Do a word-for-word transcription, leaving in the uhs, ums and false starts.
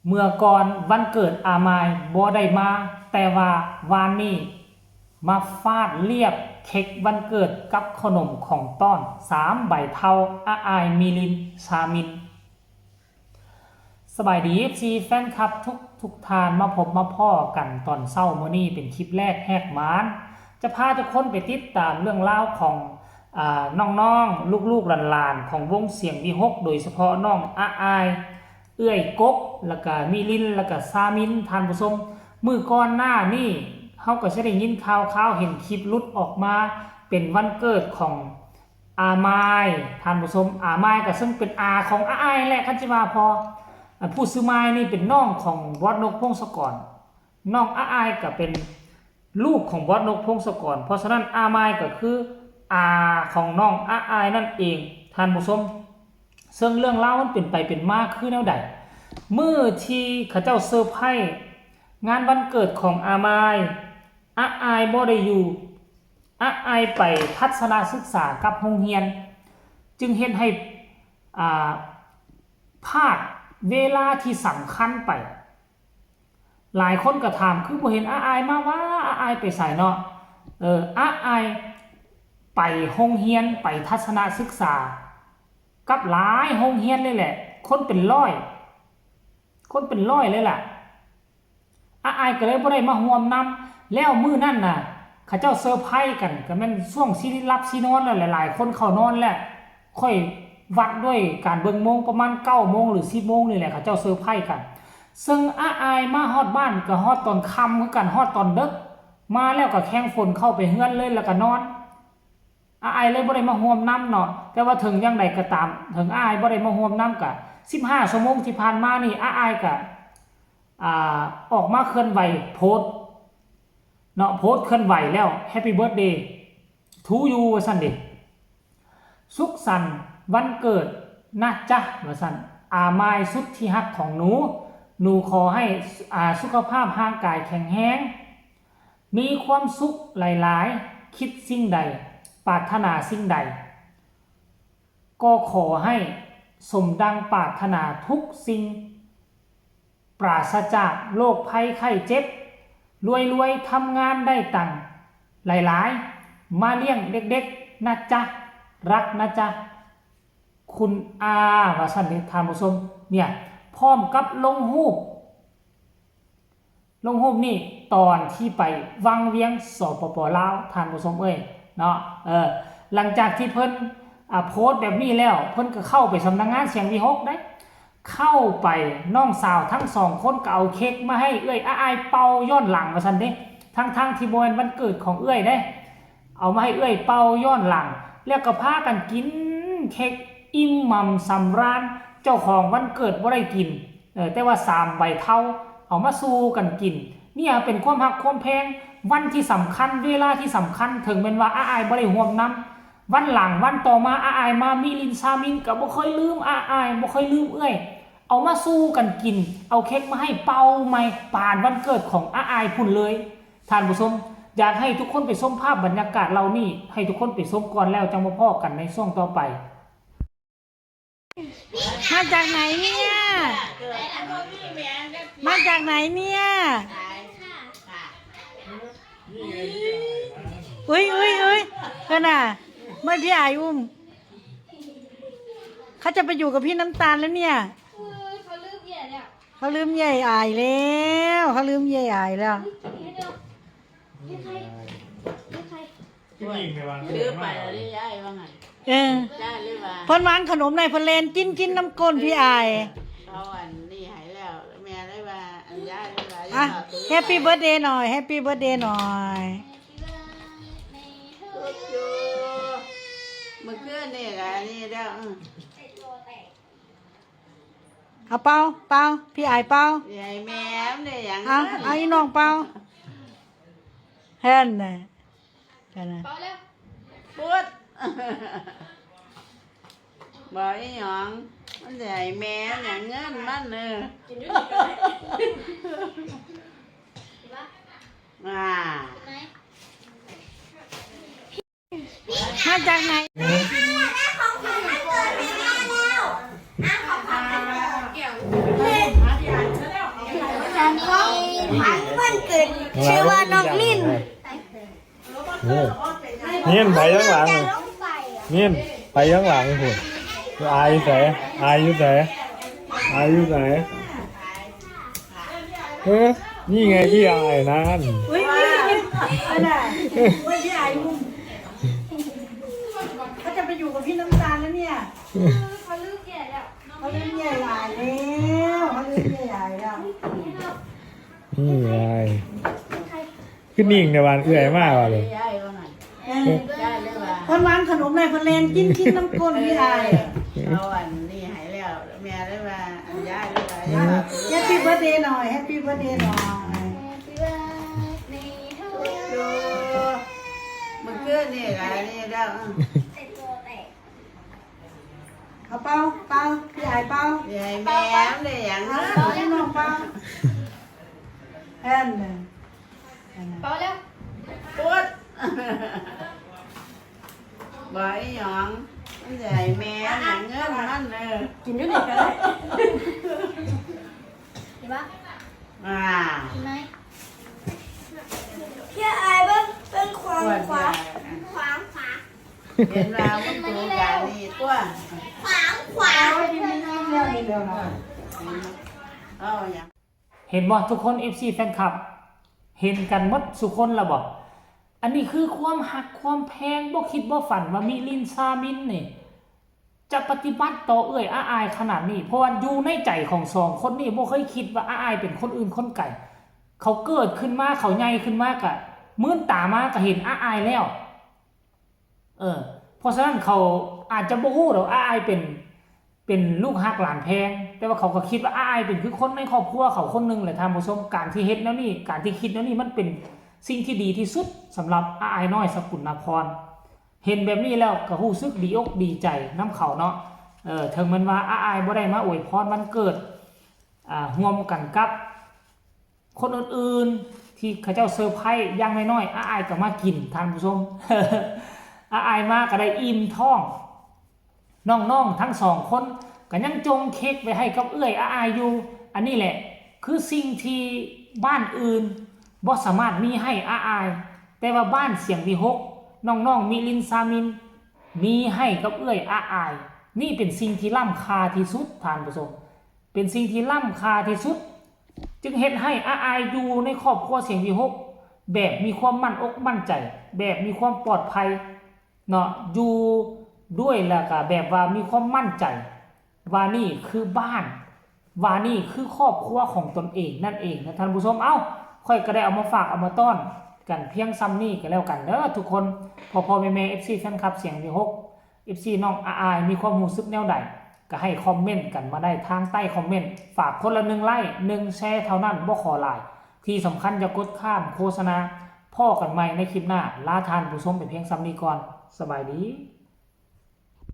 เมื่อก่อนวันเกิดอามายบ่ได้มา แต่ว่าวานนี้มาฟาดเรียบเค้กวันเกิดกับขนมของต้อนสามใบเท่า อาอาย มิลิน ซามิน สบายดี เอฟซี แฟนคลับทุกทุกท่าน มาพบมาพ้อกันตอนเช้ามื้อนี้เป็นคลิปแรกแหกหมาน จะพาทุกคนไปติดตามเรื่องราวของ อ่า น้องๆ ลูกๆ หลานๆ ของวงเสียงวิหค โดยเฉพาะน้องอาอาย เอื้อยกก แล้วก็มิลิน แล้วก็ซามิน ท่านผู้ชม มื้อก่อนหน้านี้เฮาก็สิได้ยินข่าวๆ เห็นคลิปหลุดออกมา เป็นวันเกิดของอามาย ท่านผู้ชม อามายก็ซึ่งเป็นอาของอาอายแหละ คันสิว่าพอ อ่า ผู้ชื่อมายนี่เป็นน้องของบอสนก พงศกร น้องอาอายก็เป็นลูกของบอสนก พงศกร เพราะฉะนั้นอามายก็คืออาของน้องอาอายนั่นเอง ท่านผู้ชม ซึ่งเรื่องราวมันเป็นไปเป็นมาคือแนวใด มื้อที่เขาเจ้าเซอร์ไพรส์งานวันเกิดของอามาย อาอายบ่ได้อยู่ อาอายไปทัศนศึกษากับโรงเรียน จึงเฮ็ดให้ อ่า พลาดเวลาที่สำคัญไป หลายคนก็ถาม คือบ่เห็นอาอายมาว่า อาอายไปไสเนาะ เออ อาอายไปโรงเรียน ไปทัศนศึกษา กับหลายโรงเรียนเลยแหละ คนเป็นร้อย คนเป็นร้อยเลยล่ะ อาอายก็เลยบ่ได้มาร่วมนำ แล้วมื้อนั้นน่ะ เขาเจ้าเซอร์ไพรส์กัน ก็แม่นช่วงสิหลับสินอนแล้ว หลายๆ คนเข้านอนแล้ว ค่อยวัดด้วยการเบิ่งโมง ประมาณเก้าโมงหรือสิบโมงนี่แหละ เขาเจ้าเซอร์ไพรส์กัน ซึ่งอาอายมาฮอดบ้านก็ฮอดตอนค่ำคือกัน ฮอดตอนดึก มาแล้วก็แข่งฝนเข้าไปเฮือนเลย แล้วก็นอน อาอายเลยบ่ได้มาร่วมนำเนาะ แต่ว่าถึงอย่างใดก็ตาม ถึงอาอายบ่ได้มาร่วมนำก็ สิบห้าชั่วโมงที่ผ่านมานี่ อาอายก็ อ่า ออกมาเคลื่อนไหว โพสต์เนาะ โพสต์เคลื่อนไหวแล้ว Happy birthday to you ว่าซั่นเด้ สุขสันต์วันเกิดนะจ๊ะ ว่าซั่น อามายสุดที่ฮักของหนู หนูขอให้ อ่า สุขภาพร่างกายแข็งแรง มีความสุขหลายๆ คิดสิ่งใด ปรารถนาสิ่งใด ก็ขอให้สมดังปรารถนาทุกสิ่ง ปราศจากโรคภัยไข้เจ็บ รวยๆ ทำงานได้ตังค์หลายๆ มาเลี้ยงเด็กๆ นะจ๊ะ รักนะจ๊ะ คุณอา ว่าซั่นเด้ ท่านผู้ชม เนี่ย พร้อมกับลงรูป ลงรูปนี่ตอนที่ไปวังเวียง สปป ลาว ท่านผู้ชมเอ้ย เนาะ เออ หลังจากที่เพิ่น อ่า โพสต์แบบนี้แล้ว เพิ่นก็เข้าไปสำนักงานเสียงวิหคได้ เข้าไป น้องสาวทั้งสองคนก็เอาเค้กมาให้เอื้อยอาอายเป่าย้อนหลังว่าซั่นเด้ ทั้งๆ ที่บ่แม่นวันเกิดของเอื้อยเด้ เอามาให้เอื้อยเป่าย้อนหลัง แล้วก็พากันกินเค้กอิ่มหนำสำราญ เจ้าของวันเกิดบ่ได้กิน เออ แต่ว่าสามใบเท่า เอามาสู่กันกิน เนี่ยเป็นความฮักความแพง วันที่สำคัญ เวลาที่สำคัญ ถึงแม่นว่าอาอายบ่ได้ร่วมนำ วันหลังวันต่อมาอาอายมา มิลิน ซามินก็บ่เคยลืมอาอาย บ่เคยลืมเอื้อย เอามาสู่กันกิน เอาเค้กมาให้เป่าใหม่ ปานวันเกิดของอาอายพุ้นเลย ท่านผู้ชม อยากให้ทุกคนไปชมภาพบรรยากาศเหล่านี้ ให้ทุกคนไปชมก่อนแล้วจั่งมาพ้อกันในช่วงต่อไป มาจากไหนเนี่ย มาจากไหนเนี่ย อุ๊ย อุ๊ย อุ๊ย เพิ่นน่ะ เมื่อพี่อายอุ้ม เขาจะไปอยู่กับพี่น้ำตาลแล้วเนี่ย เขาลืมใหญ่แล้ว เขาลืมยายอายแล้ว เขาลืมยายอายแล้ว ที่นี่เดียว ที่ใคร ที่ใคร ที่นี่ไม่วาง ซื้อไปแล้วได้ย้ายว่าไง เออ ย้ายเลยว่า เพิ่นวางขนมในเพิ่นเลนกินกินน้ำก้นพี่อาย เขาอันนี้หายแล้ว แม่ได้ว่าอันย้ายเลยว่า อ่ะ Happy birthday หน่อย Happy birthday หน่อย เมื่อคืนนี่แหละนี่แล้ว อืม เอาเป่า เป่า พี่อายเป่า ยายแม่มเนี่ยยัง เอา เอาอีน้องเป่า แฮ่นน่ะ กันนะ เป่าแล้ว ปุ๊ด บอกอีหยอง มันสิให้แม่มอย่างเงินมันเนอะ กินอยู่นี่ก็ได้ อ่า กินไหม มาจากไหน ได้ของขวัญวันเกิดแม่แล้ว อ่ะ ของขวัญวันเกิด แก้ว หาที่อ่านเสร็จแล้ว อันนี้วันเกิดชื่อว่าน้องมิน โอ้ นี่ไปข้างหลัง นี่ไปข้างหลังพุ่น อายอยู่ไส อายอยู่ไส อายอยู่ไส เออ นี่ไงพี่อายนั่น อุ้ยพี่อันน่ะอุ้ยพี่อายอุ้มเขาจะไปอยู่กับพี่น้ำตาลแล้วเนี่ยเขาเริ่มใหญ่หลายแล้วเขาเริ่มใหญ่หลายแล้ว นี่ไง คือนิ่งในวันเอื้อยมากว่ะเลย ยายว่าไง แม่น ยายเลยว่า เพิ่นวางขนมได้เพิ่นแล่นกินกินน้ำก้นพี่อาย เอาอันนี้ให้แล้ว แม่เลยว่า อันยายเลยว่า Happy birthday หน่อย Happy birthday หน่อย Happy birthday to you เมื่อคืนนี่หลายนี่แล้ว เอาเป่า เป่า พี่อายเป่า ยายแม่เลยอย่างนั้น เป่าให้น้องเป่า แอนเลย เป่าแล้ว ปุ๊ด บ่อีหยัง มันสิให้แม่หยังเงินมันเด้อ กินอยู่นี่ก็ได้ เห็นปะ อ่า เห็นไหม พี่อายเบิ่ง เบิ่งขวาง ขวาง ขวาง ขวาง เห็นว่ามันตัวอย่างนี้ตัว ขวาง ขวาง เอาอย่าง เห็นบ่ทุกคน เอฟซี แฟนคลับ เห็นกันหมดสุคนละบ่ อันนี้คือความฮักความแพง บ่คิดบ่ฝันว่ามิลินซามินนี่ จะปฏิบัติต่อเอื้อยอาอายขนาดนี้ เพราะว่าอยู่ในใจของสองคนนี่บ่เคยคิดว่าอาอายเป็นคนอื่นคนไกล เขาเกิดขึ้นมา เขาใหญ่ขึ้นมากะ มื้นตามากะเห็นอาอายแล้ว เออ เพราะฉะนั้นเขาอาจจะบ่ฮู้ดอกอาอายเป็น เป็นลูกฮักหลานแพง แต่ว่าเขาก็คิดว่าอาอายเป็นคือคนในครอบครัวเขาคนหนึ่งแหละท่านผู้ชม การที่เฮ็ดแนวนี้ การที่คิดแนวนี้มันเป็นสิ่งที่ดีที่สุดสำหรับอาอายน้อยสกุลนภรณ์ เห็นแบบนี้แล้วก็รู้สึกดีอกดีใจนำเขาเนาะ เออ ถึงแม้นว่าอาอายบ่ได้มาอวยพรวันเกิด อ่า ร่วมกันกับ คนอื่นๆ ที่เขาเจ้าเซอร์ไพรส์ อย่างน้อยๆ อาอายก็มากิน ท่านผู้ชม อาอายมาก็ได้อิ่มท้อง น้องๆ ทั้งสองคนก็ยังจงเค้กไว้ให้กับเอื้อยอาอายอยู่ อันนี้แหละ คือสิ่งที่บ้านอื่นบ่สามารถมีให้อาอาย แต่ว่าบ้านเสียงวิหก น้องๆ มิลินซามิน มีให้กับเอื้อยอาอาย นี่เป็นสิ่งที่ล้ำค่าที่สุด ท่านผู้ชม เป็นสิ่งที่ล้ำค่าที่สุด จึงเฮ็ดให้อาอายอยู่ในครอบครัวเสียงวิหก แบบมีความมั่นอกมั่นใจ แบบมีความปลอดภัยเนาะ อยู่ด้วยแล้วก็แบบว่ามีความมั่นใจ ว่านี่คือบ้าน ว่านี่คือครอบครัวของตนเองนั่นเองนะท่านผู้ชม เอ้า ข้อยก็ได้เอามาฝากเอามาต้อนกันเพียงส่ำนี้ก็แล้วกันเด้อทุกคน พ่อๆ แม่ๆ เอฟซี แฟนคลับเสียงวิหก เอฟซี น้องอาอายมีความรู้สึกแนวใด ก็ให้คอมเมนต์กันมาได้ทางใต้คอมเมนต์ ฝากคนละหนึ่งไลค์ หนึ่งแชร์เท่านั้น บ่ขอหลาย ที่สำคัญอย่ากดข้ามโฆษณา พ้อกันใหม่ในคลิปหน้า ลาท่านผู้ชมไปเพียงส่ำนี้ก่อน สบายดี